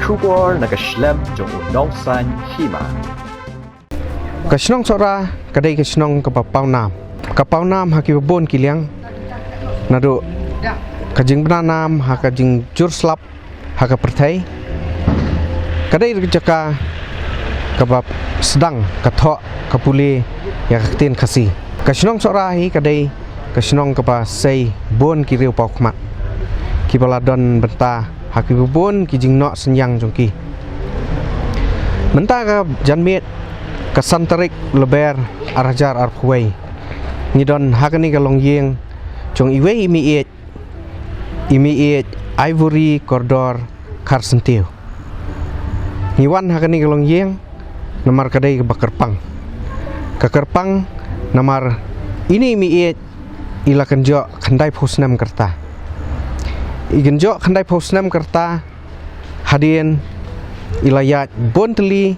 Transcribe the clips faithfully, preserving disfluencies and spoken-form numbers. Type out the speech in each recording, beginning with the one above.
Khubor na ka shlem jong u nongsan hima. Ka shnong Sohra ka dei ka shnong kaba pawnam. Ka pawnam ha kiba bun ki liang. Naduh ka jingbna nam ha ka jingjur slap ha ka pyrthei. Ka dei ka jaka kaba sdang ka thoh ka pule ïa ka ktien Khasi. Ka shnong Sohra hi ka dei ka shnong kaba sei bun ki riew paw khmat kiba la don bynta ha kiba bun ki jingnoh synñiang jong ki. Mynta ka janmiet ka san tarik Lber ar hajar arphew wei, ngi don ha kane ka longïing jong iwei i meiieit, i meiieit Ivory Kordor Kharsyntiew. Ngi wan ha kane ka longïing namar ka dei kaba kyrpang. Ka kyrpang namar ine i meiieit i la kynjoh khyndaiphew snem ka rta. I kynjoh khyndaiphew snem ka rta hadien i la ïaid bun tylli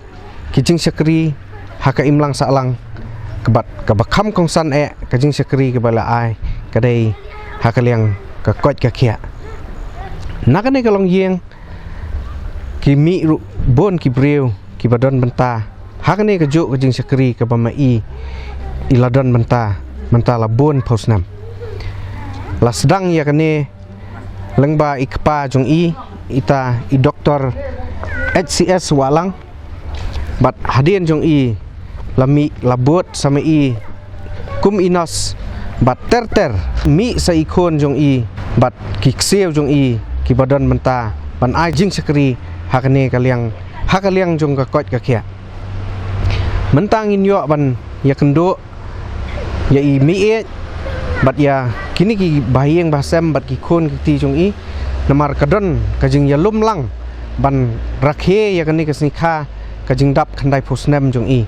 ki jingshakri ha ka imlang sahlang, ka bad kaba kham kongsan eh ka jingshakri kaba la ai ka dei ha ka liang ka koit ka khiah. Na kane ka longïing ki mih ruh bun ki briew kiba don bynta ha kane kajuh ka jingshakri kaba ma i i la don bynta mynta la bun phew snem. La sdang ïa kane lyngba i kpa jong i, ita i Doktor H C S Wahlang. Bad hadien jong i la mih la bud sa ma i kum i nurse, bad ter ter mih sa i khun jong i bad ki ksiew jong i kiba don bynta ban ai jingshakri ha kane ka liang, ha ka liang jong ka koit ka khiah. Mynta ngin ïoh ban ïakynduh ïa i meiieit bad ïa kine ki bahaïing bahasem bad ki khun ki kti jong i, namar ka don ka jingïalum lang ban rakhe ïa kane ka sngi kha ka jingdap khyndaiphew snem jong i.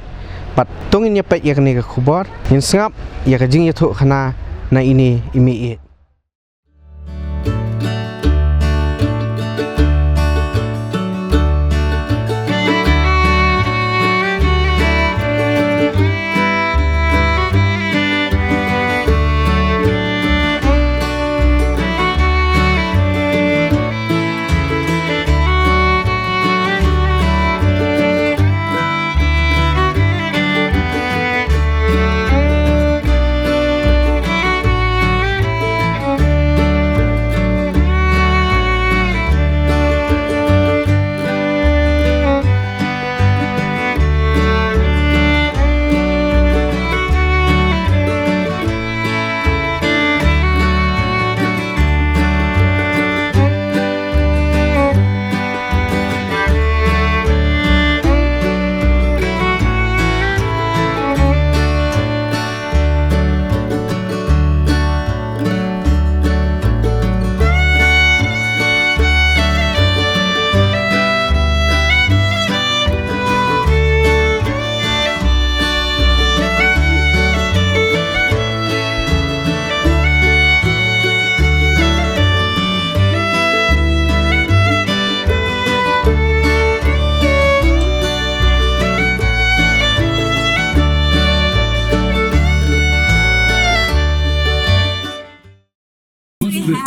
Bad to ngin ïa peit ïa kane ka khubor, ngin sngap ïa ka jingïathuhkhana na ine i meiieit.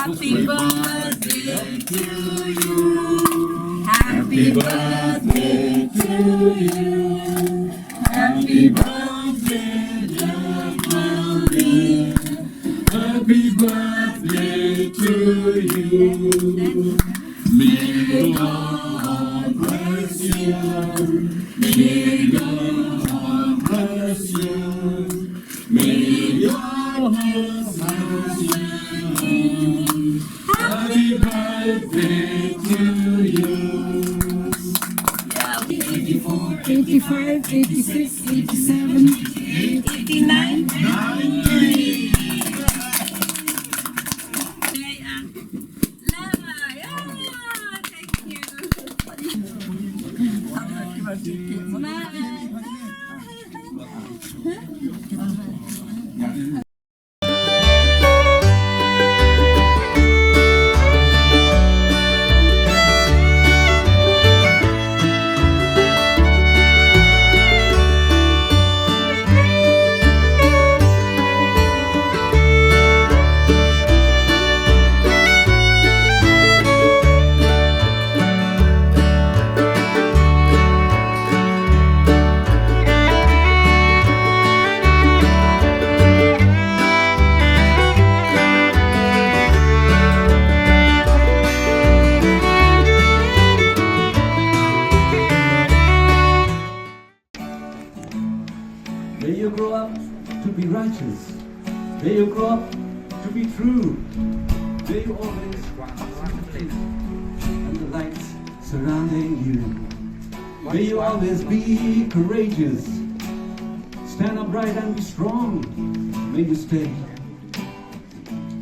Happy birthday to you. Happy birthday to you. Happy birthday, dear Maureen. Happy birthday to you. May God bless you. May God bless you. May your heart smile. Happy birthday to you. Eighty-four, eighty-five, eighty-six, eighty-seven, eighty-nine, ninety. Lama, yeah, thank you. Smile. May you grow up to be true. May you always and the lights surrounding you. May you always be courageous. Stand upright and be strong. May you stay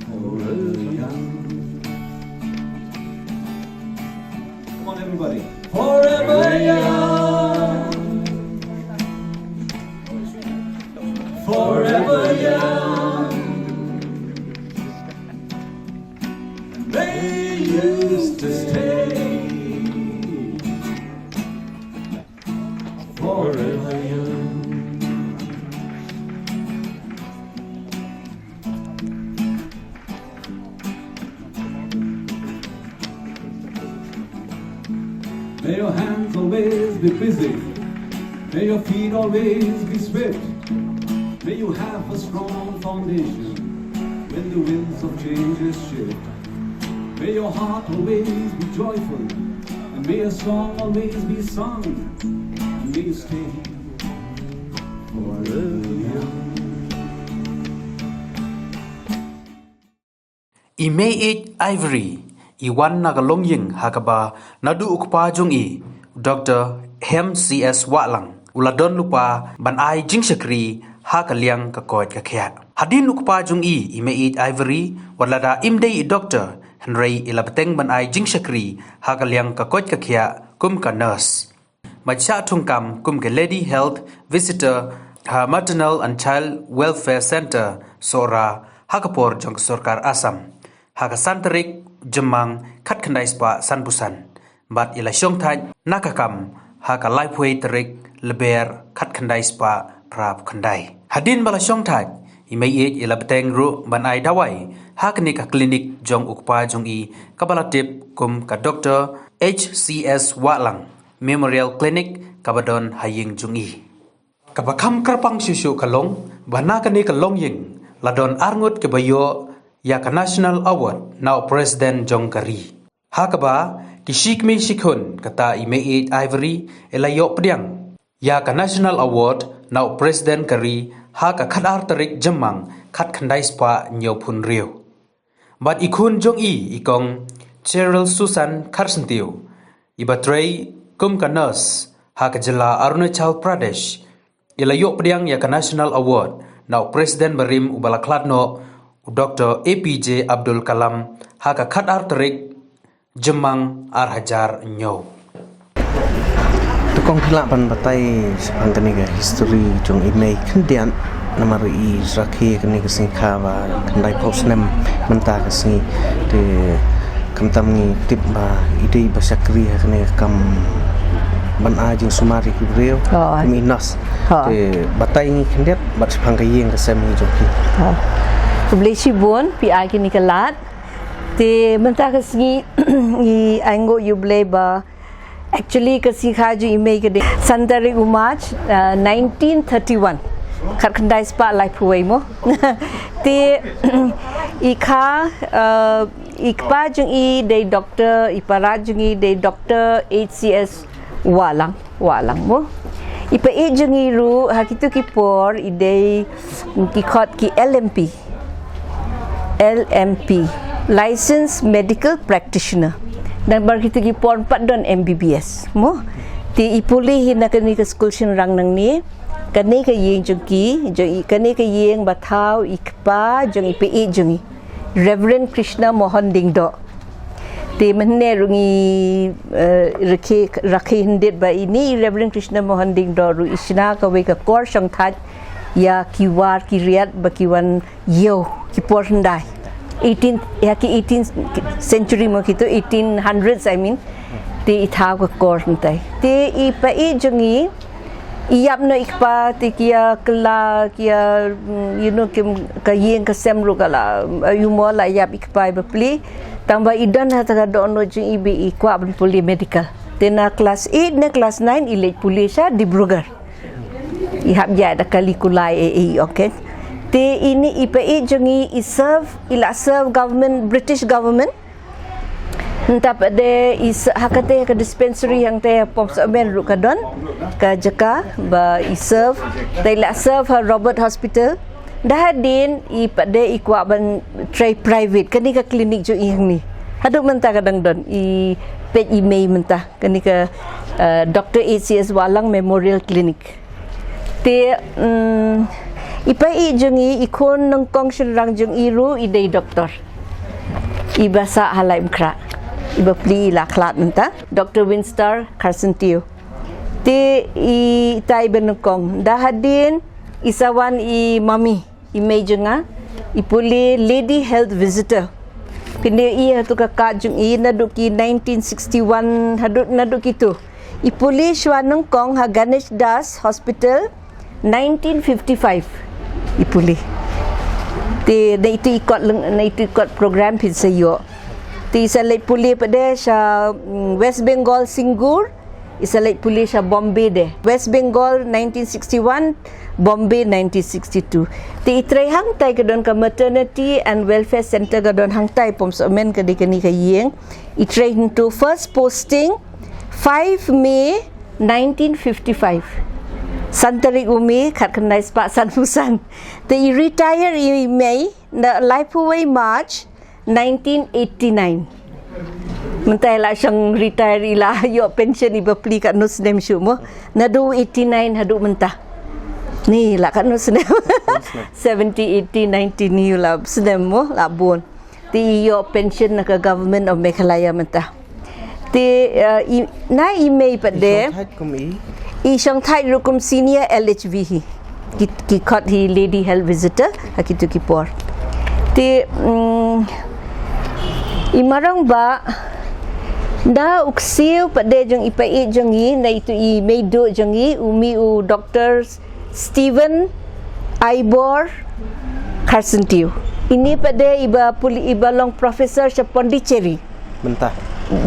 forever young. Come on, everybody. Forever young. Forever young. May you stay forever young. May your hands always be busy. May your feet always be swift. May you have a strong foundation when the winds of change shift. May your heart always be joyful, and may your song always be sung, and may you stay forever young. I Mei Ieit Ivory i wan na ka longïing ha kaba naduh u kpa jong i, Doctor Hem C S Wahlang, u la don lypa ban ai jingshakri ha ka liang ka koit ka khiah. Hadien u kpa jong i, i Mei Ieit Ivory, wat lada im dei i doctor, hynrei i la bteng ban ai jingshakri ha ka liang ka koit ka khiah kum ka nurse. Bad shah thungkam kum ka Lady Health Visitor ha Maternal and Child Welfare Centre, Sohra, ha ka por jong ka sorkar Assam, ha ka san tarik Jymmang khatkhyndai spah sanphew san. Bad i la shongthait na ka kam ha ka laiphew tarik Lber khatkhyndai spah phraphew khyndai. Hadien ba la shongthait, i Mei Ieit i la bteng ruh ban ai dawai ha kane ka klinik jong u kpa jong i kaba la tip kum ka Doctor H C S Wahlang Memorial Clinic kaba don ha ïing jong i. Kaba kham kyrpang shuh shuh ka long ba na kane ka longïing la don arngut kiba ïoh ïa ka National Award na u President jong ka ri. Ha kaba ki shi kmie shi khun, kata i Mei Ieit Ivory i la ïoh pdiang ïa ka National Award na u President ka ri ha ka khatar tarik Jymmang khatkhyndai spah hynñiewphew hynriew. Bad i khun jong i, i Kong Cheryl Susan Kharsyntiew, iba trei kum ka nurse ha ka jylla Arunachal Pradesh, i la ïoh pdiang ïa ka National Award na u President barim uba la khlad noh, u Doctor A P J Abdul Kalam, ha ka khatar tarik Jymmang ar hajar hynñiew. Te kong, phi lah ban batai shaphang kane ka history jong i Mei khyndiat, namar i rakhe kane ka sngi kaba khyndai phew snem mynta ka sngi. Te khamtam ngi tip ba i dei ba shakri ha kane ka kam ban ai jingsumar ïa ki briew, oh, kum i nurse. Oh. Te batai ngi khyndiat bad shaphang ka ïing ka sem ngi jong phi. Oh. Khublei shibun phi ai kane ka lad. Te mynta ka sngi i ainguh ïa U Blei ba actually ka sngi kha jong i Mei ka dei san tarik u March, uh, nineteen thirty-one. Khatkhyndai spah laiphew wei mo. Te i kha, uh, i kpa jong i dei Doctor, i para jong i dei Doctor H C S Wahlang. Wahlang mo. I pa-ïeit jong i ruh ha kito ki por i dei ki khot ki L M P. L M P, Licensed Medical Practitioner. Namar kito ki por pat don M B B S mo. Te i pule hi na kane ka skul shynrang nangne. Kane ka ïing jong ki, jong i, kane ka ïing ba thaw i kpa jong i pa-ïeit jong i, Reverend Krishna Mohan Diengdoh. Te mynne ruh ngi, eh, rakhe, rakhe khyndiat ba ine i Reverend Krishna Mohan Diengdoh ruh i shna kawei ka kor shongthait ïa ki war ki riat ba ki wan ïew ki por hyndai. Eighteen, ïa ki eighteen century mo kito, eighteen hundreds, I mean. Te i thaw ka kor hyntai. Te i pa-ïeit jong i, i ïap noh i kpa, te ki ïa kylla, ki ïa, mm, you know, ki, ka ïing ka sem ruh ka la, mm, ïoh mo la ïap i kpa iba plie. Tangba i don ha kata ka dohnud jong i ba i kwah ban pule medical. Te na class eight ne class nine i leit pule sha Dibrugarh. I hap ïaid da ka kali kulai e, e, okay. Te ine i pa-ïeit jong i, i serve, i la serve government, British government. Nta pat de i s-, ha kata ka dispensary hangta ha Pom Sohmynn ruh ka don ka jaka ba i serve. Te i la serve ha Robert Hospital. Da hadien i pat de i kwah ban trei private, kane ka klinik jong i hangne. Haduh mynta ka dang don, i peit i mei mynta, kane ka, eh, Doctor H C S Wahlang Memorial Clinic. Te, mm, i pa i jong i, i khun nyngkong shynrang jong i ruh i dei doktor. I ba sah ha Laitumkhrah. I bapli i la khlad mynta. Doctor Winstar Kharsyntiew. Te i tai ba nyngkong. Da hadien i sa wan i mami, i mei jong nga, i pule Lady Health Visitor. Pynïoh i ha tu ka kad jong i naduh ki nineteen sixty-one, haduh naduh ki tu. I pule shuwa nyngkong ha Ganesh Das Hospital, nineteen fifty-five. I pule. Te na itu i kot leng-, na itu i kot program phin sa ïoh. Te i sa leit pule pat de sha, mm, West Bengal Singur, i sa leit pule sha Bombay de. West Bengal nineteen sixty-one, Bombay nineteen sixty-two. Te i trei hangtai, ka don ka Maternity and Welfare Center ka don hangtai, Pom Sohmynn ka dei kane ka ïing. I trei hangtu, first posting five May nineteen fifty-five. San tarik u May, khatkhyndai spah sanphew san. Te i retire i May, na laiphew wei March nineteen eighty-nine. Mynta i la shong retire, i la ïoh pension, i bapli katno snem shuh mo. Naduh eighty-nine haduh mynta. Ni la katno snem. Seventy, eighty, ninety ni la snem mo, la bun. Te i ïoh pension na ka Government of Meghalaya mynta. Te, eh, i, na i mei pat de. I shong thait kum i? I shong thait ruh kum senior L H V hi. Ki, ki khot hi Lady Health Visitor, ha kitu ki por. Te, mm, i marong ba, na u ksiew pat de jong i pa i jong i, na itu i mei duh jong i, u mih u Doctor Stephen Ivor Kharsyntiew. Ini pat de i ba pule, i ba long professor sha Pondicherry. Mynta.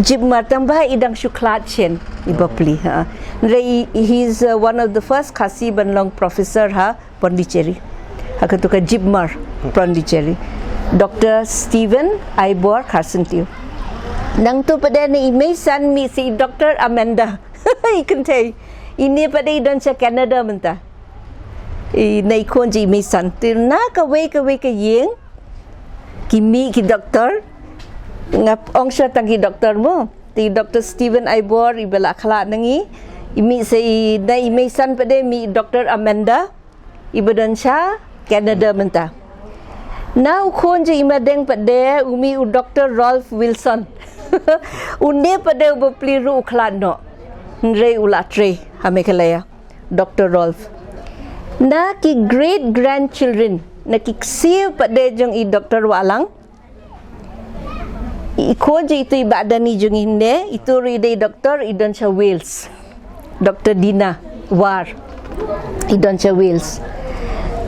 Jipmar, tang ba i dang shu khlad shen, i bapli, ha. Hynrei i, he is, uh, one of the first Khasi ban long professor ha Pondicherry. Ha katu ka Jipmar, Pondicherry. Doctor Stephen Ivor Kharsyntiew. Nangtu pat de na i mei san mih sa i Doctor Amanda. I kynthei. Ini pat de i don sha Canada mynta. I, na i khun jong i mei san. Te na kawei kawei ka ïing, ki mih ki doktor. Nga ong shuwa tang ki doktor mo. Te i Doctor Stephen Ivor, i ba la khlad na ngi. I mih sa i, na i mei san pat de mih Doctor Amanda. I ba don sha Canada mynta. Na u khun jong i madeng pat de, u mih u Doctor Rolf Wilson. Une pat de u bapli ruh u khlad noh. Hynrei u la trei ha Meghalaya. Doctor Rolf. Na ki great grandchildren, na ki ksiew pat de jong i Doctor Wahlang. I khun jong itu i Bah Dani jong i hynne, itu ruh i dei doktor, i don sha Wales. Doctor Dina War. I don sha Wales.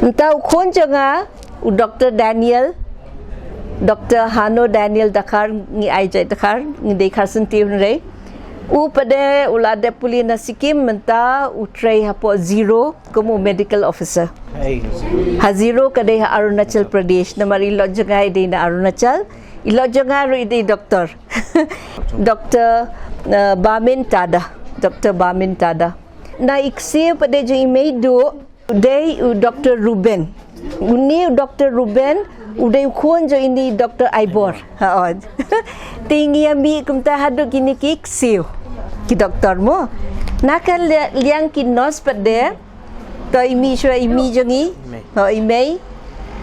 Mynta u khun jong nga, u Doctor Daniel, Doctor Hano Daniel Dkhar, ngi ai jait Dkhar, ngi dei Kharsyntiew hynrei. U pat de u la dep pule na Sikkim, mynta u trei hapoh Ziro kum u medical officer. Hey. Ha Ziro ka dei ha Arunachal Pradesh, namar i lok jong nga i dei na Arunachal, i lok jong nga ruh i dei doktor. Doctor, uh, Bamin Tada, Doctor Bamin Tada. Na i ksiew pat de jong i mei duh, u dei u Doctor Ruben. Une u Doctor Ruben, u dei u khun jong ini Doctor Ivor. Ha, oh. Te ngi ïa mih kumta haduh kine ki ksiew. Ki doktor mo. Na ka li-, liang ki nurse pat de. To i mei shuwa i mei jong i. Mei. Ho i mei.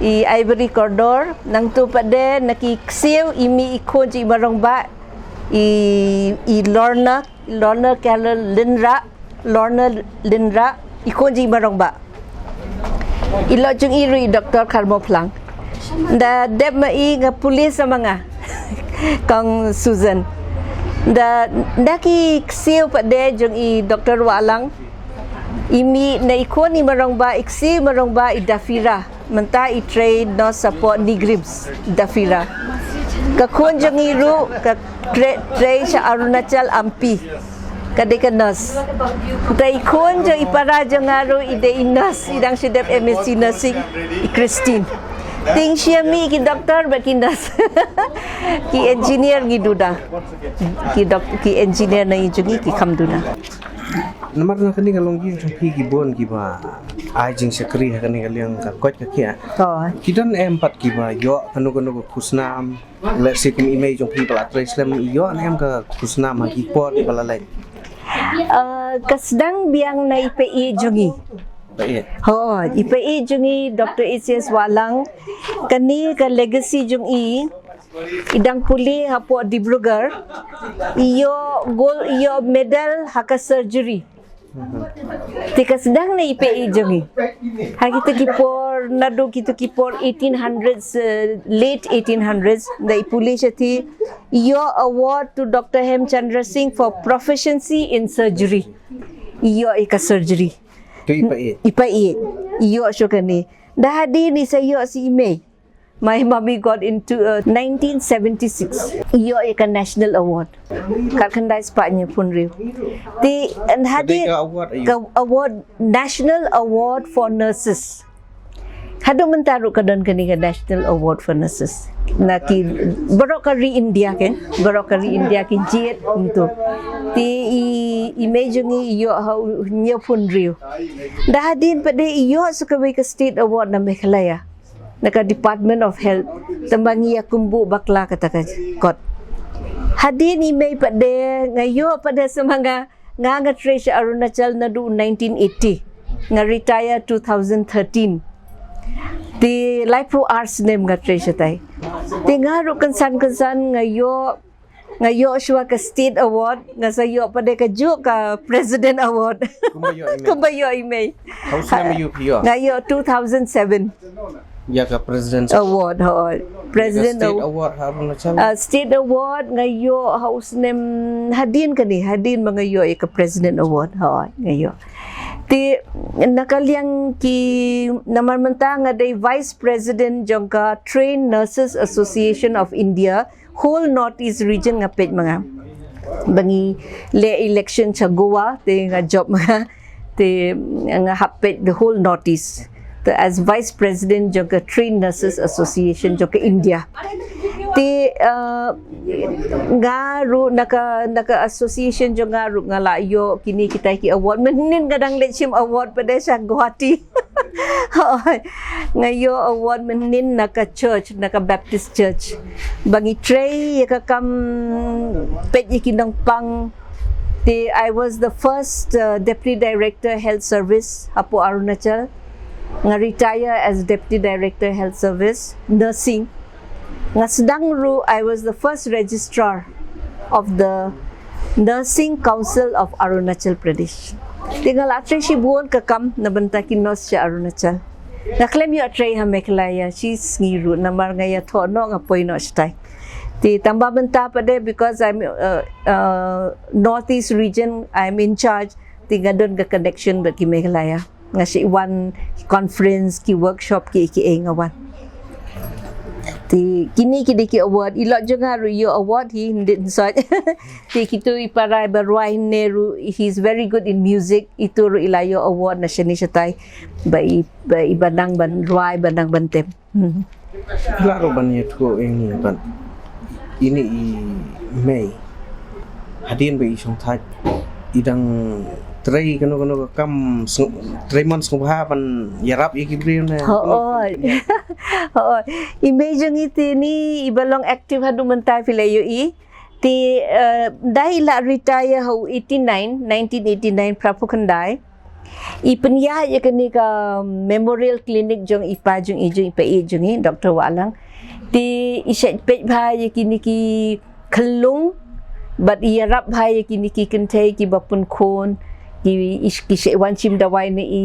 I Ivory Kordor. Nangtu pat de na ki ksiew i mih i khun jong i marong bah. I, i Lorna Lorna Carol Lynrah, Lorna Lynrah, i khun jong i marong bah. I lok jong i ruh i Doctor Kharmoplang. Da dep ma i nga pule sa ma nga. Kong Susan. Da, da ki ksiew pat de jong i Doctor Wahlang. I mih na i khun i marong bah, i ksiew marong bah i Dafira. Mynta i trei nurse hapoh NEIGRIHMS, Dafira. Ka khun jong i ruh, ka trei, trei sha Arunachal Ampi. Ka dei ka nurse. Mynta i khun jong i para jong nga ruh, i dei i nurse, i dang shu dep M S C nursing, i Christine. Te ngi shu ïa mih ki doktor bad ki nurse. Ki engineer ngi duda. Ki dok-, ki engineer na i jong i ki kham duda. Namar na kane ka longïing jong phi ki bun kiba Ai jingshakri ha kane ka liang ka koit ka khiah. Ki don em pat kiba ïoh kano kano ka khusnam? Let's say kum i mei jong phi ba la trei slem, i ïoh ne em ka khusnam ha ki por ba la leit? Uh, ka sdang biang na i pei jong i. Pei. Ho, i pei jong i Doctor H C S Wahlang. Kane ka legacy jong i, i dang pule hapoh Dibrugarh. I ïoh gold, i ïoh medal ha ka surgery. Te ka sdang na i pei jong i. Ha kito ki por, naduh kito ki por eighteen hundreds, uh, late eighteen hundreds, da i pule shatei, i ïoh award to Doctor Hemchandra Singh for proficiency in surgery. I ïoh i ka surgery. Tu i pei. I pei. I ïoh shuh kane. Da hadien i sa ïoh sha i mei. My mummy got into uh, nineteen seventy-six. I ïoh i ka National Award. Kat khyndai spah hynñiew phew hynriew. Te hadien ka award, ka award, National Award for Nurses. Haduh mynta ruh ka don kane ka National Award for Nurses. Na ki baroh ka ri India, ke? Baroh ka ri India ki jied kumto. Te i, i mei jong i ïoh ha u hynñiew phew hynriew. Da hadien pat de i ïoh sa kawei ka State Award na Meghalaya. Na ka Department of Health, tang ba ngi ïa kumbuh bakla kata ka kot. Hadien i mei pat de, nga ïoh pat de sa ma nga, nga nga trei sha Arunachal naduh nineteen eighty. Nga retire two thousand thirteen. Te laiphew ar snem nga trei shatai. Te nga ruh kynsan kynsan nga ïoh, nga ïoh shuwa ka State Award, nga sa ïoh pat de kajuh ka President Award. Kumba ïoh i mei. Kumba ïoh i mei. Ha u snem aiu phi ïoh? Nga ïoh two thousand seven. Ïa ka President Award, ho. President State Award ha Arunachal. Uh, State Award nga ïoh ha u snem hadien kane, hadien ba nga ïoh ïa ka President Award, ho, nga ïoh. Te na ka liang ki, namar mynta nga dei Vice President jong ka Trained Nurses Association of India, whole North East region nga peit ma nga. Ba ngi leh election sha Goa, te nga jop ma nga, te nga hap peit the whole North East. Te as Vice President jong ka Trained Nurses Association jong ka India. Te uh, nga ruh na ka, na ka association jong nga ruh nga la ïoh kine kitai ki award. Mynhynnin nga dang leit shim award pat de sha Guwahati. Hooid. Nga ïoh award mynhynnin na ka church, na ka Baptist church. Ba ngi trei ïa ka kam peit ïa ki nongpang. Te I was the first uh, Deputy Director Health Service hapoh Arunachal. Nga retire as Deputy Director Health Service, nursing. Nga sdang ruh, I was the first registrar of the Nursing Council of Arunachal Pradesh. Te nga la trei shibun ka kam na bynta ki nurse sha Arunachal. Nga khlem ïoh trei ha Meghalaya shi sngi ruh, namar nga ïathoh noh, nga poi noh shatai. Te tang ba mynta pat de, because I'm uh, uh, North East region, I'm in charge. Te nga don ka connection bad ki Meghalaya. Nga shait wan conference, ki workshop, ki, ki, eh, nga wan. Te kine ki dei ki award, i lok jong nga ruh ïoh award hi, hynrei hynrei. Te kito i para ba rwai ne ruh, he's very good in music, ito ruh i la ïoh award na shane shatai. Ba i, ba i ba nang ban rwai, ba nang ban tem. Hmm. Phi lah ruh ban ïathuh ïa ngi pat, ine i mei, hadien ba i shong thait, i dang trei kano kano ka kam, trei mon sngewbha ban ïarap ïa ki briew ne? Hooid. Hooid. I mei jong ngi te ni i ba long active haduh mynta, phi la ïohi. Te, eh, da i la retire ha u eighty-nine, nineteen eighty-nine, phra phew khyndai. I pynïaid ïa kane ka memorial clinic jong i pa jong i, jong i pa i jong i, Doctor Wahlang. Te i shait peit bha ïa kine ki khyllung, bad i ïarap bha ïa kine ki kynthei kiba pun khun, ki, i, ki shait wan shim dawai ne i,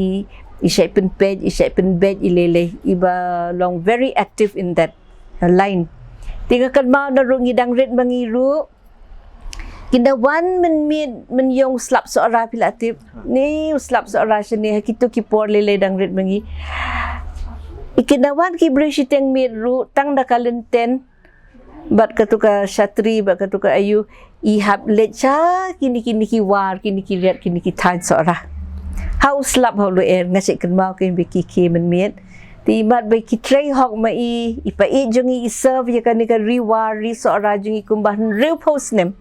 i shait pynpeit, i shait pynbeit, i lei lei, i ba long very active in that line. Te nga kynmaw na ruh ngi dang rit ma ngi ruh, ki da wan mynmiet, mynïong u slap Sohra, phi la tip. Ni u slap Sohra shane ha kito ki por lei lei dang rit ma ngi. Ki da wan ki briew shiteng miet ruh, tang da ka lynten bad kato ka shatri, bad kato ka aiu, i hap leit sha kine, kine ki war, kine ki riat, kine ki thaiñ Sohra. Ha u slap ha u lyer, nga shait kynmaw kein ba ki khie mynmiet. Te i mat ba ki trei hok ma i, i pa i jong i, i serve ïa kane ka ri war ri Sohra jong i kumba hynriew phew snem.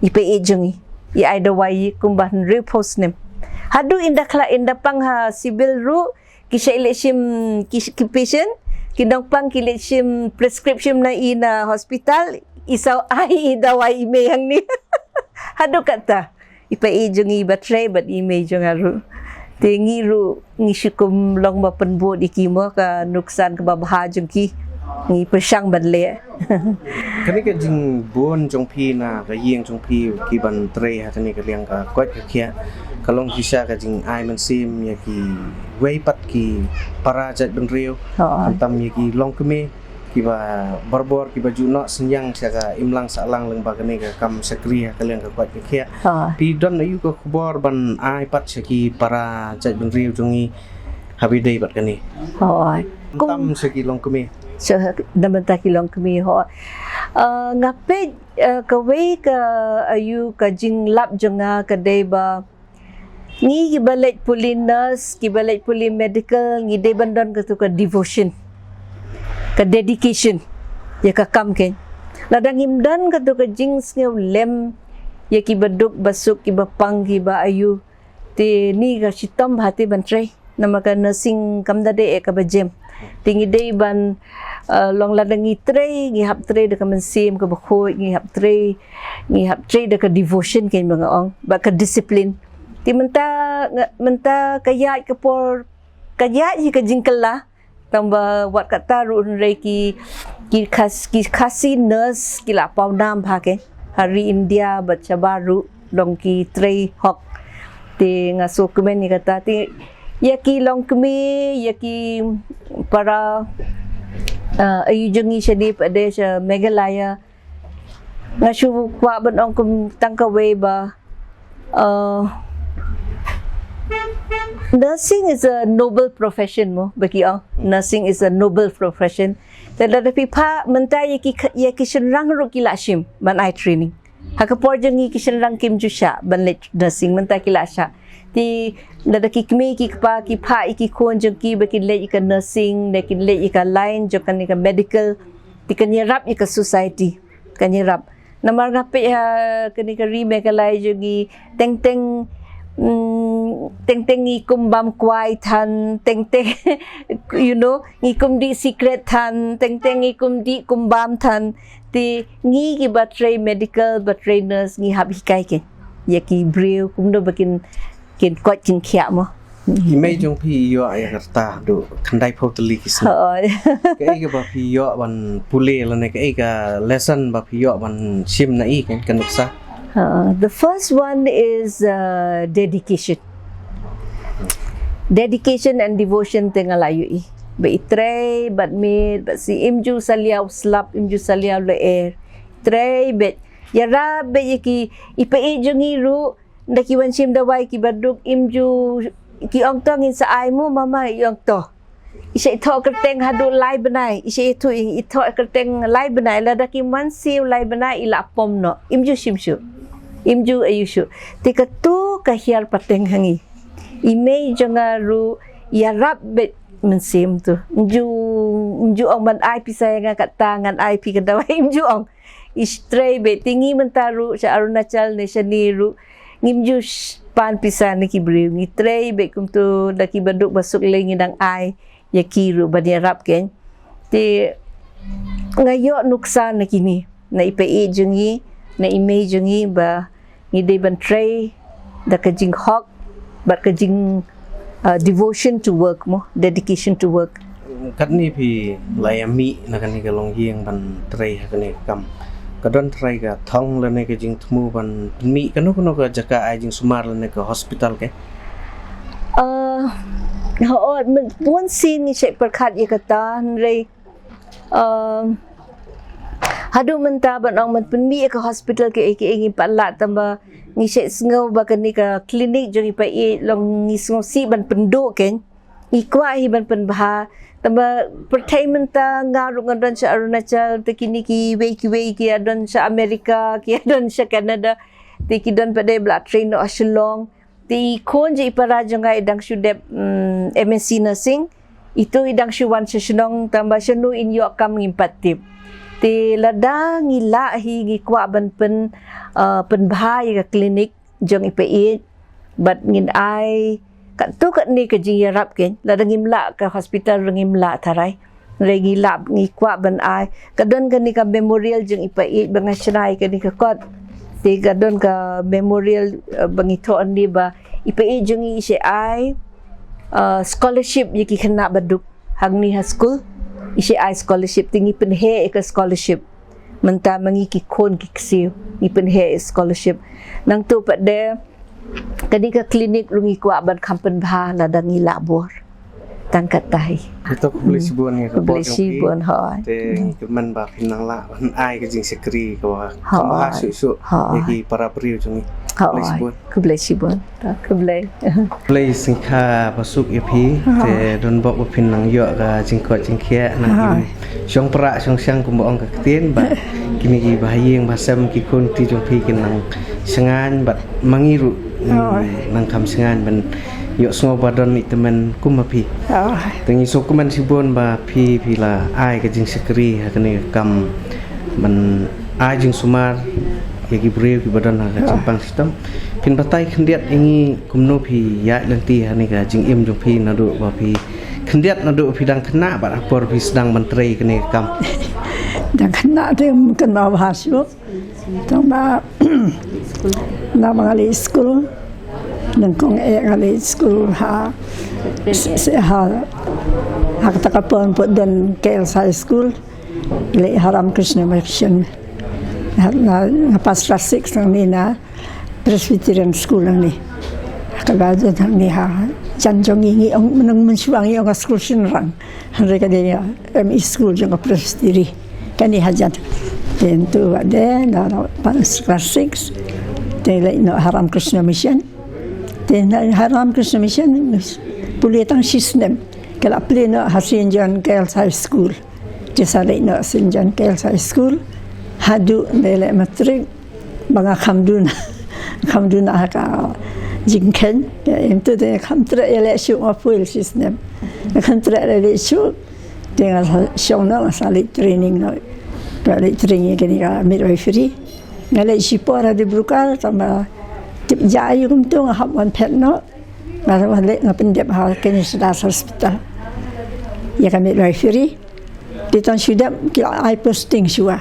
I pa i jong i, i ai dawai kumba hynriew phew snem. Haduh ynda khlad ynda pang ha civil ruh, ki shait leit shim ki, ki patient, ki nongpang ki leit shim prescription na i na hospital, i saw ai i dawai i mei hangne. Haduh katta i pa i jong i ba trei bad i mei jong nga ruh. Te ngi ruh ngi shu kum long ba pynbud ïa ki mo ka nuksan kaba bha jong ki. Ngi pyrshang ban leh. Kane ka jingbun jong phi na ka ïing jong phi ki ban trei ha kane ka liang ka koit ka khiah ka long shisha ka jingai mynsiem ïa kiwei pat ki para jaitbynriew. Khamtam ïa ki longkmie kiba barabor kiba ju noh synñiang sha ka imlang sahlang lyngba kane ka kam shakri ha ka liang ka koit ka khiah. Phi don aïu ka khubor ban ai pat sha ki para jaitbynriew jong ngi haba ïadei bad kane? Khamtam sha ki longkmie. Sha na bynta ki longkmie, ho. Nga peit kawei ka aïu ka jinglap jong nga ka dei ba ngi kiba leit pule nurse, kiba leit pule medical, ngi dei ban don katu ka devotion, ka dedication ïa ka kam kein. Lada ngim don katu ka jingsngewlem ïa kiba duk ba suk, kiba pang, kiba aïu, te ni ka shitom bha te ban trei. Namar ka nursing kam da dei eh kaba jem. Te ngi dei ban long lada ngi trei, ngi hap trei da ka mynsiem kaba khuid, ngi hap trei, ngi hap trei da ka devotion kein ba nga ong, bad ka discipline. Te mynta mynta ka ïaid ka por, ka ïaid hi ka jingkylla. Tangba wat kata ruh hynrei ki ki khas ki Khasi nurse ki la paw nam bha kein ha ri India bad shabar ruh. Long ki trei hok. Te nga sngewkmen ïa kata te ïa ki longkmie, ïa ki para aïu jong ngi shane pat de sha Meghalaya. Nga shu kwah ban ong kum tang kawei ba nursing is a noble profession mo ba ki ong. Nursing is a noble profession. Te lada phi phah mynta ïa ki ïa ki shynrang ruh ki la shim ban ai training. Ha ka por jong ngi ki shynrang kim ju shah ban leit nursing, mynta ki la shah. Te lada ki kmie ki kpa ki phah ïa ki khun jong ki ba kin leit ïa ka nursing, da kin leit ïa ka line jong kane ka medical, te kan ïarap ïa ka society, kan ïarap. Namar nga peit ha kane ka ri Meghalaya jong ngi teng teng teng teng ngi kum bam kwai than, teng teng you know ngi kum dih sikret than, teng teng ngi kum dih kum bam than. Te ngi kiba trei medical ba trei nurse ngi hap hikai kein ïa ki briew kumno ba kin kin koit kin khiah mo. Ki mei jong phi ïoh ïa ka rta haduh khyndai phew tylli ki sngi. Kaei kaba phi ïoh ban pule lane kaei ka lesson ba phi ïoh ban shim na i kan ka nuksa? The first one is uh, dedication. Dedication and devotion te nga la ïohi. Ba i trei bad miet bad si, im ju salia u slap, im ju salia u lyer. Trei bad ïarap bad ïa ki i pa i jong ngi ruh. Da ki wan shim dawai kiba duk, im ju ki ong to ngin sa ai mo mama, i ong to. I shait thoh kyrteng haduh lai bnai, i shait thoh i thoh kyrteng lai bnai, lada ki man siew lai bnai i la pom noh, im ju shim shuh. Im ju ayu shuh. Te katu ka hiar pateng ha ngi. I mei jong nga ruh ïarap bad mynsiem tu. Im ju im ju ong ban ai pisa ïa nga kata ngan ai phi ka dawai, im ju ong. I trei bad te ngi mynta ruh sha Arunachal ne shane ruh ngim ju pan pisa na ki briew, ngi trei bad kumtu da kiba duk ba suk lei ngi dang ai ïa ki ruh ban ïarap kein. Te nga ïoh nuksa na kine, na i pa i jong ngi, na i mei jong ngi ba ngi dei ban trei da ka jinghok bad ka jing uh, devotion to work mo, dedication to work. Katne phi la ïa mih na kane ka longïing ban trei ha kane ka kam, ka don trai ka thong lane ka jingthmu ban pynmih kano kano ka jaka ai jingsumar lane ka hospital ke? Uh, ha ot bun sien ngi shait pyrkhat ïa kata hynrei Haduh mynta ban ong ban pynmih ïa ka hospital kaei kaei ngim pat lah, tangba ngi shait sngew ba kane ka clinic jong i pa i long ngi sngewsih ban pynduh kein. Ngi kwah hi ban pynbha, tangba pyrthei mynta nga ruh nga don sha Arunachal, te kine kiwei kiwei ki ïa don sha America, ki ïa don sha Canada, te ki don pat de ba la train noh ha Shillong. Te i khun jong i para jong nga i dang shu dep MSc nursing. Itu i dang shu wan sha shnong, tangba shano in ïoh kam ngim pat tip. Te lada ngi lah hi ngi kwah ban pyn pynbha ïa ka clinic jong i pa i. Bad ngin ai katto katne ka jingïarap kein, lada ngim lah ka hospital ruh ngim lah tharai. Hynrei ngi lah, ngi kwah ban ai. Ka don kane ka memorial jong i Paieit ba nga shna ïa kane ka kot. Te ka don ka memorial, eh, ba ngi thoh hangne ba i Paieit jong ngi i sa ai, eh, scholarship ïa ki khynnah ba duk hangne ha skul. I sa ai scholarship, te ngi pynheh ïa ka scholarship. Mynta ma ngi ki khun ki ksiew ngi pynheh ïa scholarship. Nangta pat de kane ka clinic ruh ngi kwah ban kham pynbha lada ngi lah bor. Tang katei. Ito, khublei shibun ïa ka bor jong phi. Khublei shibun, hooid. Te kyrmen ba phin nang lah ban ai ka jingshakri kaba kham bha shuh shuh ïa ki para briew jong ngi. Khublei shibun. Khublei shibun. Khublei. Khublei sngewbha ba suk ïa phi. Te don bok ba phin nang ïoh ka jingkoit jingkhiah, nang im shong pra shong shang kumba ong ka ktien, bad kine ki bahaïing bahasem ki khun ki kti jong phi kin nang shngaiñ, bad ma ngi ruh nang kham shngaiñ ban ïohsngew ba don i tymmen kum ma phi. Te ngi sngewkmen shibun ba phi, phi la ai ka jingshakri ha kane ka kam ban ai jingsumar ïa ki briew kiba don ha ka jingpang shitom. Phin batai khyndiat ïa ngi kumno phi ïaid lynti ha kane ka jingim jong phi naduh ba phi khyndiat, naduh phi dang khynnah bad ha por phi sdang ban trei kane ka kam. Dang khynnah te kynmaw bha shuh. Tang ba na ba nga leit skul, nyngkong eh nga leit skul ha, ha, ha kata ka por pat don Girls High School. Leit ha Ramakrishna Mission. Ha, na, nga pass class six nangne na Presbyterian School nangne. Kaba don hangne ha jan jong ngi, ngi ong, nang mynshuwa ngi ong ka skul shynrang. Hynrei ka dei ka M E school jong ka Presbytery. Kane hajan. Te ntu ba dei, na, na, pass class six. Te leit noh ha Ramakrishna Mission. Te na ha Ramakrishna Mission pule tang shi snem. Ka la plie noh ha Saint John Girls High School. Te sa leit noh Saint John Girls High School haduh ba leh matric. Ba nga kham duna, kham duna ha ka jingkheiñ. Ïa, ym tu te kham treh ïaleh shuh, nga fail shi snem. Kham treh ïaleh shuh. Te nga sa shong noh, nga sa leit training noh. Nga leit training ïa kane ka midwifery. Nga leit shipor ha Dibrugarh, tang ba tip jia aïu kumto, nga hap wan phet noh. Nga wan leit, nga pyndep ha Kanyashadas Hospital ïa ka midwifery. Te tang shu dep ki la ai posting shuwa.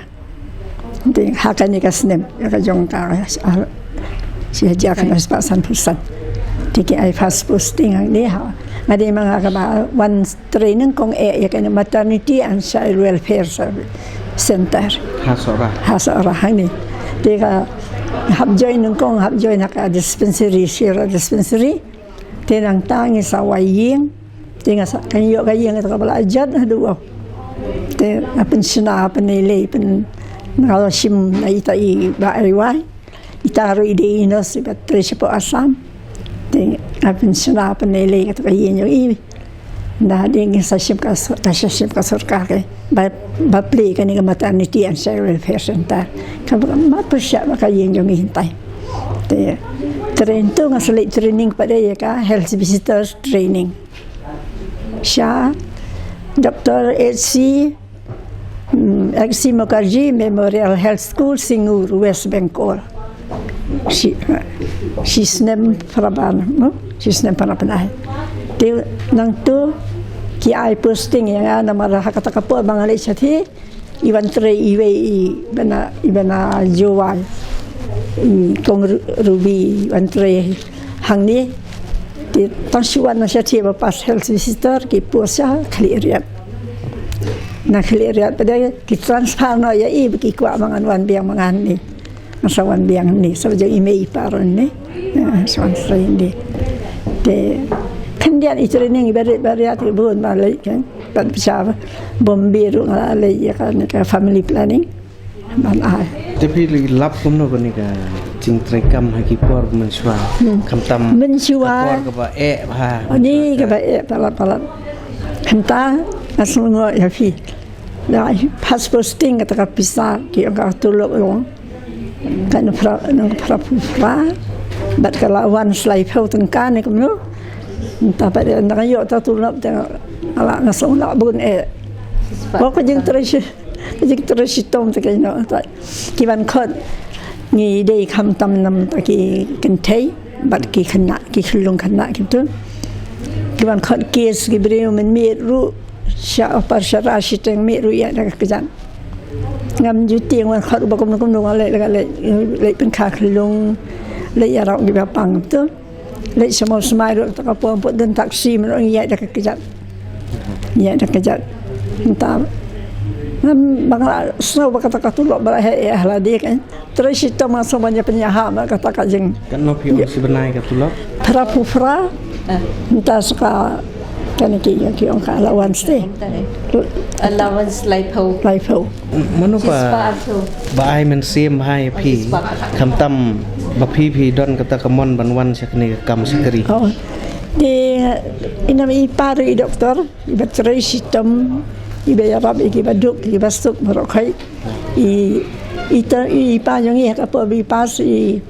Te ha kane ka snem, ïa ka jong ka, ah, shi hajar khyndai spah sanphew san. Te ki ai first posting hangne ha. Nga dei ma nga kaba wan trei nyngkong eh ïa kane Maternity and Child Welfare Service Center. Ha Sohra. Ha Sohra hangne. Te ka hap join nyngkong, hap join ha ka dispensary, Shira Dispensary. Te nangta ngi sa wai ïing. Te nga sa, kan ïoh ka ïing kata kaba la jot haduh. Te nga pynshna, pynlei, pyn, nga la shim na ita i Bah Aiwai. Ita ruh i dei i nurse iba trei shapoh Assam. Te nga pynshna, pynlei kata ka ïing jong i. Nda dei ngi sa shim ka sor-, ka sa shim ka sorkar ka ba, ba plie kane ka Maternity and Child Welfare Center. Kaba ma pyrshah ba ka ïing jong ngi hyntai. Te training tu nga sa leit training pat ïa ka health visitor training sha Doctor H C, mm, H C Mukherjee Memorial Health School, Singur, West Bengal. Shi, shi snem phra bnai, no? Shi snem phra bnai. Te nangtu ki ai posting ïa nga namar ha kata ka por ba nga leit shathie, i wan trei iwei i bana, i bana Jowai. I Kong Ru-, Ruby i wan trei hangne. Te tang shu wan na shathie ba pass health visitor ki post sha Khliehriat. Na Khliehriat pat de ki transfer noh ïa i ba ki kwah ba ngan wan biang ma nga hangne. Nga sa wan biang hangne, sa jong i mei i pa ruh hangne. Ah, sa wan trei hangne. Te khyndiat i training i barit barit i bun ba leit kan. Pat sha Bombay ruh nga la leit ïa ka, ka family planning. Ban ai. Te phi lap kumno kane ka jingtrei kam ha ki por mynshuwa? Hmm. Khamtam mynshuwa. Ka por kaba eh bha. Ani kaba eh palat palat. Hynta nga sngew ïa phi. Ïa, first posting kata ka pisa, ki ong ka tulop long. Kan phra, nang phra phra. Bad ka la wan slai phew tyngka ne kumno. Nta pat ïa, nang ïoh ta tulop te nga la, nga song la bun eh. Ba ka jingtrei shi, ka jingtrei shitom te ka ïa no ta. Ki ban khot ngi dei khamtam namta ki kynthei. Bad ki khynnah, ki khyllung khynnah ki tu. Ki wan khot case ki briew mynmiet ruh, sha opar sha ra shiteng miet ruh ïa da ka kjat. Ngam ju tieng wan khot ba kumno kumno, nga leit, leit, leit pynkha khyllung, leit ïarap kiba pang tu. Leit sha Mawsmai ruh, kata ka por put don taxi, mano ïa da ka kjat. Ïa da ka kjat. Mynta ngam, ba nga la sngew ba kata ka tulop ba la heh ïa lade kan. Trei shitom nga sngewbha ban ïa pynïaha bad kata ka jing. Katno phi ong shi bnai ka tulop? Phra phew phra. Mynta sa ka, kane ki, ki ong ka allowance te. Allowance laiphew. Laiphew. Mano ba, ba ai mynsiem bha ïa phi, khamtam ba phi, phi don kata ka mon ban wan sha kane ka kam shakri? Oh. Te i nam i pa ruh i doktor, iba trei shitom, iba ïarap ïa kiba duk, ïa kiba suk baroh khoit. I, i ta, i pa jong i ha ka por ba i pass, i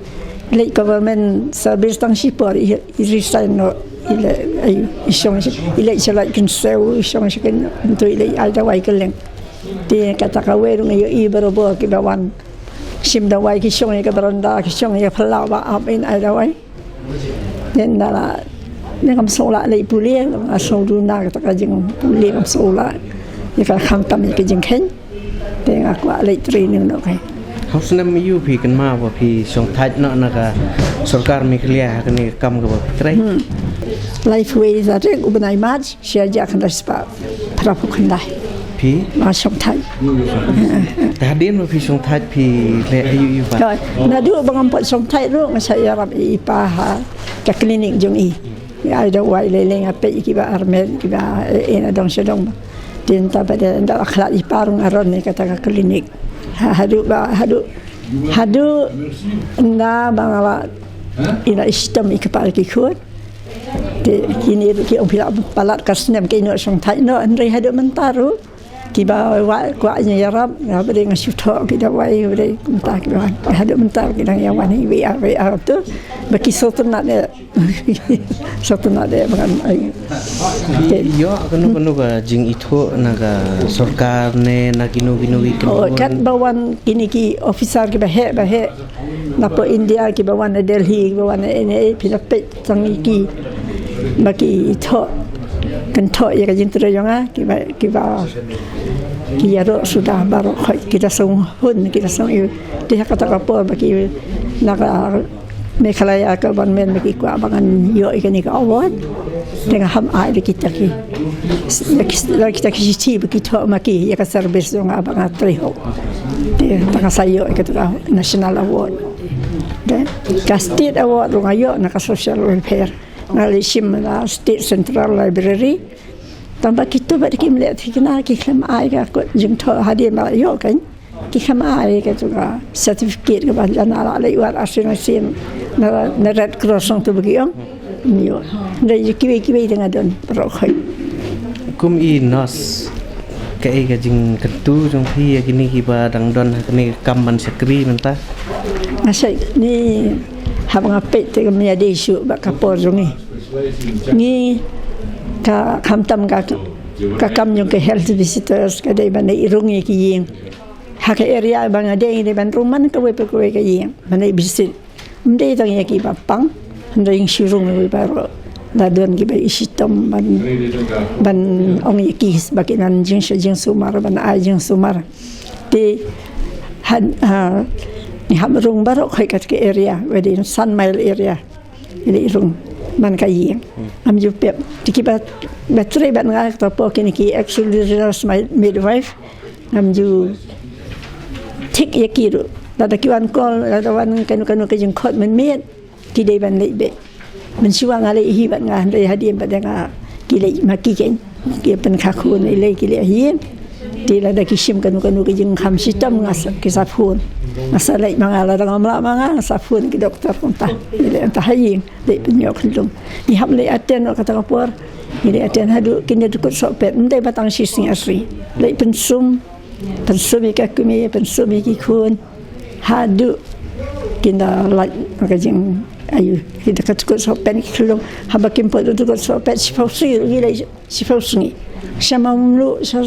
leit government service tang shipor, i, i resign noh, i leit, ai, i shong shi, i leit sha Laitkynshew, i shong shi kan, tu i leit ai dawai kylleng. Te kata kawei ruh nga ïohi barabor kiba wan shim dawai, ki shong ïa ka baranda, ki shong ïa ka phyllaw ba ap in ai dawai. Te nga la, nga ngam sngew lah leit pule, nga sngew duna kata ka jingpule, ngam sngew lah ïa ka, khamtam ïa ka jingkheiñ. Te nga kwah leit trei noh noh kai. Hynrei snem aïu phi kynmaw ba phi shongthait noh na ka sorkar Meghalaya ha kane ka kam kaba phi trei? Hmm. Laiphew wei tarik u bnai March, shi hajar khyndai spah phra phew khyndai. Phi? Nga shongthait. Te hadien ba phi shongthait phi leh aïu aïu pat? Naduh ba ngam pat shongthait ruh nga sa ïarap ïa i pa ha ka klinik jong i. Nga ai dawai lei lei, nga peit ïa kiba armet, kiba, eh, eh, na dong sha dong. Te nta ba dei, nda la khlad i pa ruh nga run ïa kata ka klinik. Ha, haduh ba, haduh, haduh nda ba nga la, i la shitom ïa ki kpa ki khun. Te kine ruh ki ong phi la palat ka snem, ki ïoh shongthait noh, hynrei haduh mynta ruh kiba wa-, kwah ïa ïarap, nga ba dei nga shu thoh ki dawai, ba dei kumta kiba wan. Haduh mynta ki dang ïa wan iwei ar, iwei ar tu ba ki sngewtynnat eh. Sngewtynnat eh ba ngan ai. Phi ïoh kano kano ka jingithuh na ka sorkar ne na kino kino ki, oh, kynhun? Katba wan kine ki officer kiba heh ba heh. Napoh India kiba wan na Delhi, kiba wan na N I A, phi la peit tang ïa ki ba ki thoh, kynthoh ïa ka jingtrei jong nga, kiba, kiba, ki ïaroh suda baroh khoit, ki da sngewhun, ki da sngew ïa. Te ha kata ka por ba ki na ka Meghalaya ka ban men ba ki kwah ba ngan ïoh ïa kane ka award. Te nga hap ai da kita ki, da ki, da kita ki shithi ba ki thoh ma ki ïa ka service jong nga ba nga trei hok. Te tang nga sa ïoh ïa kata ka national award. Te ka state award ruh nga ïoh na ka social welfare. Nga leit shim na State Central Library. Tang ba kito ba kim leh thikna ki khlem ai ka kot jingthoh hadien ba la ïoh kan. Ki khlem ai katu ka certificate kaba la, nga la leit wad arsien arsien na, na Red Cross hangtu ba ki ong. Ym ïoh. Hynrei kiwei kiwei te nga don baroh khoit. Kum i nurse, kaei ka jingkyntu jong phi ïa kine kiba dang don ha kane ka kam ban shakri mynta? Nga shait ni, haba nga peit te kam ïadei shuh bad ka por jong ngi. Ngi ka, khamtam ka, ka kam jong ka health visitors ka dei ban ïarung ïa ki ïing. Ha ka area ba nga dei, dei ban rung man kawei pa kawei ka ïing ban leit visit. Ym dei tang ïa kiba pang, hynrei ïing shu rung ïa kiba baroh. La don kiba i shitom ban, ban ong ïa ki ba kin nang jingshah jingsumar, ban ai jingsumar. Te ha, ha, ngi hap rung baroh khoit kat ka area, within san mile area. Ngi leit rung man ka ïing. Ngam ju pep. Te kiba, ba trei bad nga kata por kine ki auxiliary nurse, midwife. Ngam ju thik ïa ki ruh. Lada ki wan call, lada wan kano kano ka jingkhot mynmiet, ki dei ban leit beit. Mynshuwa nga leit hi bad nga, hynrei hadien pat nga, ki leit ma ki kein. Ki pynkha khun, i lei ki leit ha ïing. Te lada ki shim kano kano ka jingkham shitom nga sa, ki sa phone. Nga sa leit ma nga, lada ngam lah ma nga, nga sa phone ki doktor kumta. Ki leit kumta ha ïing. Leit pynïoh khyllung. Ngi hap leit attend noh kata ka por. Ngi leit attend haduh kin da dkut sohpet. Ym dei ba tang shi sngi ar sngi. Leit pynsum. Pynsum ïa ka kmie, pynsum ïa ki khun. Haduh kin da lait ka jing, aïu, kin da ka dkut sohpet ki khyllung. Haba kim pat dkut sohpet shiphew sngi ruh ngi leit. Shiphew sngi. Sha Mawmluh, sha,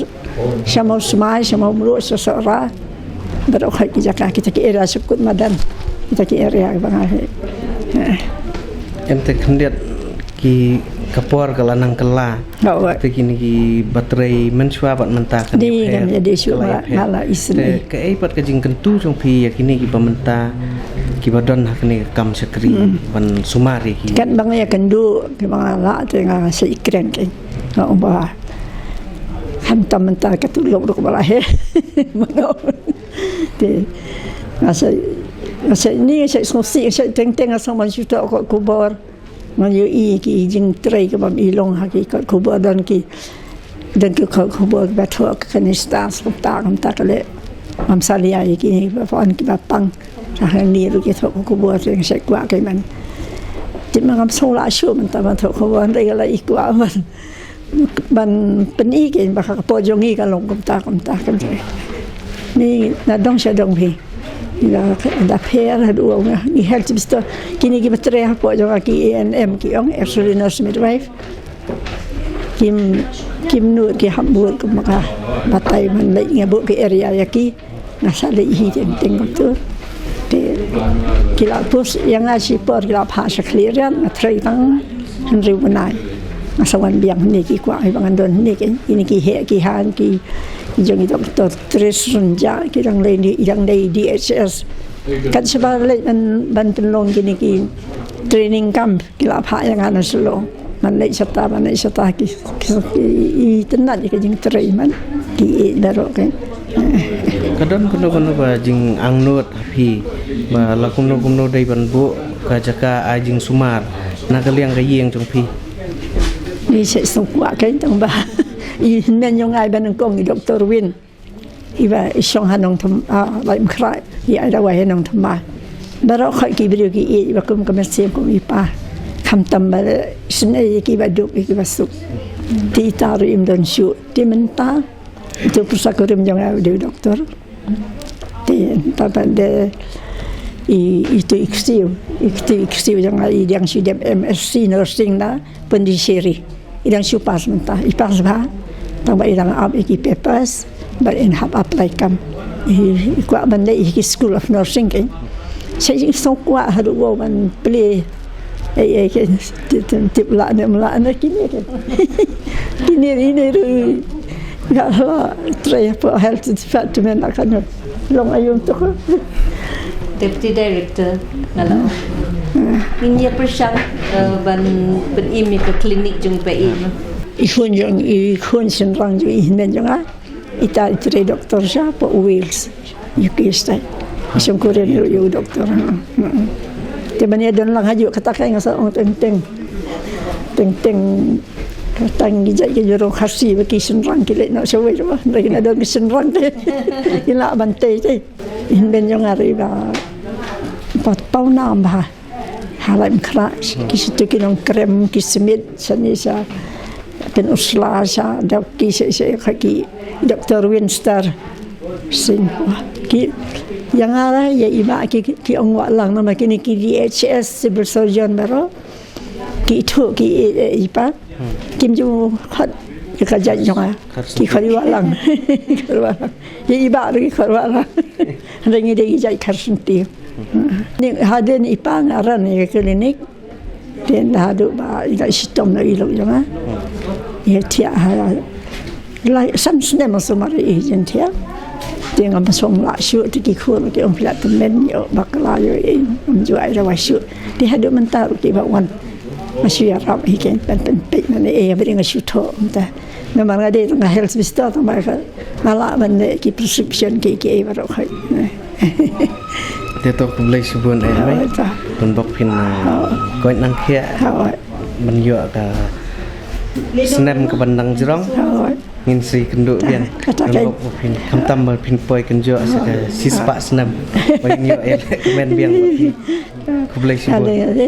sha Mawsmai, sha Mawmluh, sha Sohra. Baroh khoit ki jaka, kita ki area sha kut madan. Kita ki area ba nga heh. Eh. Ente khyndiat ki ka por ka la nang kylla. Te kine ki ba trei mynshwa bad mynta ka dei kan ïa dei shuh ba nga la isynei. Te kaei pat ka jingkyntu jong phi ïa kine ki ba mynta ki ba don ha kane ka kam shakri ban sumar ïa ki? Kat ba nga ïa kynduh ki ba nga la te nga sa ïakren kein. Nga ong ba khamtam mynta ka tulop ruh ba la heh. Te nga sa, nga sa ni nga sa sngewsih, nga sa teng teng nga sa man shu tok ko khubor. Ngan ïohi ki jingtrei kaba ym i long ha ki kot khubor, don ki, don ki kot khubor kiba thoh ka kane star skumta kumta ka leh. Ngam salia ïa kine kiba pang kiba pang. Hangne ruh ki thoh kot khubor te nga sa kwah ki man. Te ma ngam sngewlah shuh mynta ban thoh khubor, hynrei ka la i kwah ban ban pyni kein ba ka por jong ngi ka long kumta kumta kumta. Ni na dong sha dong phi. Ngi la da pher haduh u nga ngi health visitor. Kine kiba trei hapoh jong nga ki A N M ki ong, Auxiliary Nurse Midwife. Kim, kim nud ki hap bud kum ka batai ban leit nga buh ki area ïa ki. Nga sa leit hi teng teng kumtu. Te ki la post ïa nga shipor, ki la phah sha Khliehriat, nga trei tang hynriew bnai. Nga sa wan biang hangne, ki kwah hi ba ngan don hangne kein. Kine ki heh ki han ki jong i Doctor Tris Rynjah, ki dang leit, ki dang leit D H S. Kat shaba leit ban, ban pynlong kine ki training camp. Ki la phah ïa nga na Shillong. Ban leit shata, ban leit shata ki, ki, ki, i tynnat ïa ka jingtrei man. Ki ïeit baroh kein. Ka don kano kano ba jingangnud ha phi ba la kumno kumno dei ban buh ka jaka ai jingsumar na ka liang ka ïing jong phi? Ngi sa sngewkwah kein tang ba i hynmen jong nga i ba nyngkong i Doctor Win. Iba i shong ha Nongthymmai, ah, Laitumkhrah, i ai dawai ha Nongthymmai. Baroh khoit ki briew ki ïeit iba kum ka mynsiem kum i pa. Khamtam ba isynei ïa kiba duk ïa kiba suk. Te ita ruh im don shuh. Te mynta ito pyrsa kurim jong nga u dei u doktor. Te mynta pat de i, ito i ksiew, ito i ksiew jong nga i dang shu dep M S C nursing na Pondicherry. I dang shu pass mynta, i pass bha. Tang ba i dang ap ïa ki papers bad in hap apply kam. I, i kwah ban leit ïa ki School of Nursing kein. Sa i sngewkwah haduh ban plie. Ei ei kein, tip lah ne em lah ne kine kein. Kine ine ruh nga la trei hapoh health department, la ka long aïom to ko. Deputy Director nga la ong. Ngin ïa pyrshang, eh, ban pynim ïa ka klinik jong phi. I khun jong, i khun shynrang jong i hynmen jong nga. Ita i trei doktor sha hapoh Wales, U K state. I shongkurim ruh ïa u doktor. Te ban ïa don lang hajuh kata ka nga sa ong teng teng. Teng teng. Tang ki jait ki jurong Khasi ba ki shynrang ki leit noh shawei ruh ba. Hynrei ki la don ki shynrang te ki lah ban tei te. Hynmen jong nga ruh ba pat paw nam bha. Ha Laitumkhrah ki shitu ki nongkrem ki smit shane sha Pynursla sha Dawki sha sha ki Doctor Winster Singh. Ki ïa nga la ïa i ba ki ki ong wah lang namar kine ki D H S civil surgeon baroh. Ki ithuh ki i, i, i pa. Kim ju khot ïa ka jait jong nga. Ki khot ïa wah lang. Ki khot wah lang. Ïa i ba ruh ki khot wah lang. Hynrei ngi dei ki jait Kharsynti. Ni hadien i pa nga ran ïa ka klinik. Te naduh ba i la shitom na i lok jong nga. Ïa thiah ha Lai san snem ma sumar i jin thiah. Te ngam sngewlah shuh te ki khun ki ong phi la tymmen ïoh bakla ïoh i ngam ju ai dawa shuh. Te haduh mynta ruh kiba wan nga shu ïarap hi kein ban pynpeit mane eh ba dei nga shu thoh mynta. Namar nga dei tang ka health visitor tang ba ka nga lah ban leh ki prescription ki ki ei baroh khoit. Te to khublei shibun eh mei. Hooid ta. Bun bok phin, eh, koit nang khia. Hooid. Ban ïoh ka snem ka ban dang jrong. Hooid. Ngin sa ïakynduh biang. Kata kan. Bok phin khamtam ba phin poi kynjoh sa ka shispah snem. Ba ngin ïoh ïa kmen biang ba phin. Khublei shibun. Ade, ade.